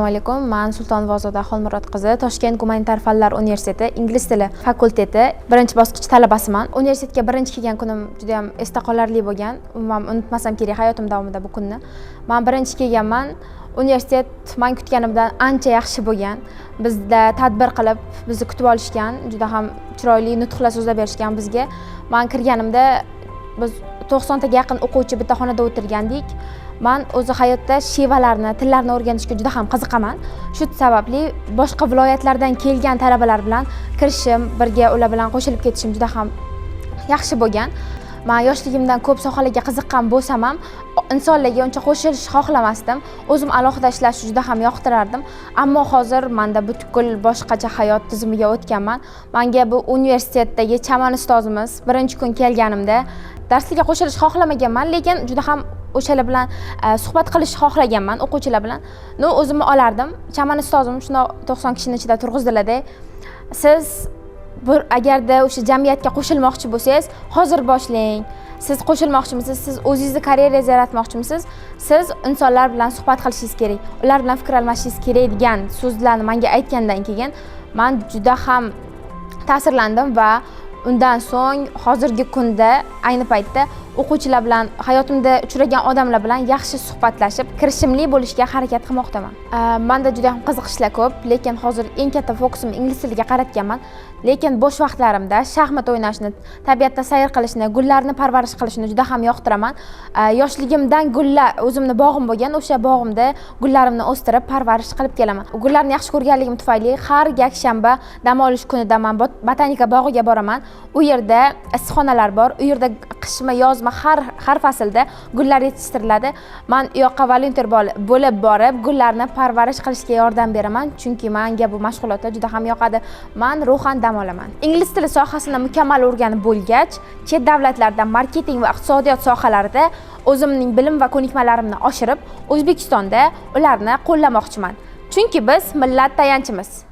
Assalomu alaykum. Man Sultonova Ozoda Xolmurod qizi, Toshkent gumanitar fanlar universiteti ingliz tili fakulteti birinchi bosqich talabasiman. Universitetga birinchi kelgan kunim juda ham esda qolarli bo'lgan. Umuman unutmasam kerak hayotim davomida bu kunni. Man birinchi kelganman. Universitet man kutganimdan ancha yaxshi bo'lgan. Bizda tadbir qilib, bizni kutib olishgan, juda ham chiroyli nutqlar so'zlab berishgan bizga. Man kirganimda biz 90 taga yaqin o'quvchi bitta xonada o'tirgandik. Man o'zi hayotda shevalarni, tillarni o'rganishga juda ham qiziqaman. Shu sababli boshqa viloyatlardan kelgan talabalar bilan kirishim, birga ular bilan qo'shilib ketishim juda ham yaxshi bo'lgan. Man yoshligimdan ko'p sohalarga qiziqqan bo'lsam ham, insonlarga uncha qo'shilishni xohlamasdim. O'zim alohida ishlashni juda ham yoqtirardim. Ammo hozir manda butkul boshqacha hayot tizimiga o'tganman. Manga bu universitetdagi Chaman ustozimiz birinchi kun kelganimda darslikka qo'shilishni xohlamaganman, lekin juda ham o'shalar bilan suhbat qilishni xohlaganman, o'quvchilar bilan. Ну, o'zimni olardim. Chaman ustozim shundoq 90 kishini ichida turg'izdilarda, siz bir agarda o'sha jamiyatga qo'shilmoqchi bo'lsangiz, hozir boshlang. Siz qo'shilmoqchimisiz, siz o'zingizni karyerangizni yaratmoqchimisiz, siz insonlar bilan suhbat qilishingiz kerak, ular bilan fikr almashishingiz kerak degan so'zlarni menga aytgandan keyin man juda ham ta'sirlandim va undan so'ng hozirgi kunda, ayni paytda o'quvchilar bilan, hayotimda uchragan odamlar bilan yaxshi suhbatlashib, kirishimli bo'lishga harakat qilmoqdaman. Manda juda ham qiziqishlar ko'p, lekin hozir eng katta fokusimni ingliz tiliga qaratganman. Lekin bo'sh vaqtlarimda shaxmat o'ynashni, tabiatda sayr qilishni, gullarni parvarish qilishni juda ham yoqtiraman. Yoshligimdan gullar, o'zimni bog'im bo'lgan, o'sha bog'imda gullarimni o'stirib, parvarish qilib kelaman. Gullarni yaxshi ko'rganligim tufayli har yakshanba dam olish kunida man botanika bog'iga boraman. U yerda issiqxonalar bor, u yerda qishmi, yozmi, har faslda gullar yetishtiriladi. Man u yoqqa volonter bo'lib borib, gullarni parvarish qilishga yordam beraman, chunki manga bu mashg'ulotlar juda ham yoqadi. Man ruhan dam olaman. Ingliz tili sohasini mukammal o'rganib bo'lgach, chet davlatlarda marketing va iqtisodiyot sohalarida o'zimning bilim va ko'nikmalarimni oshirib, O'zbekistonda ularni qo'llamoqchiman, chunki biz millat tayanchimiz.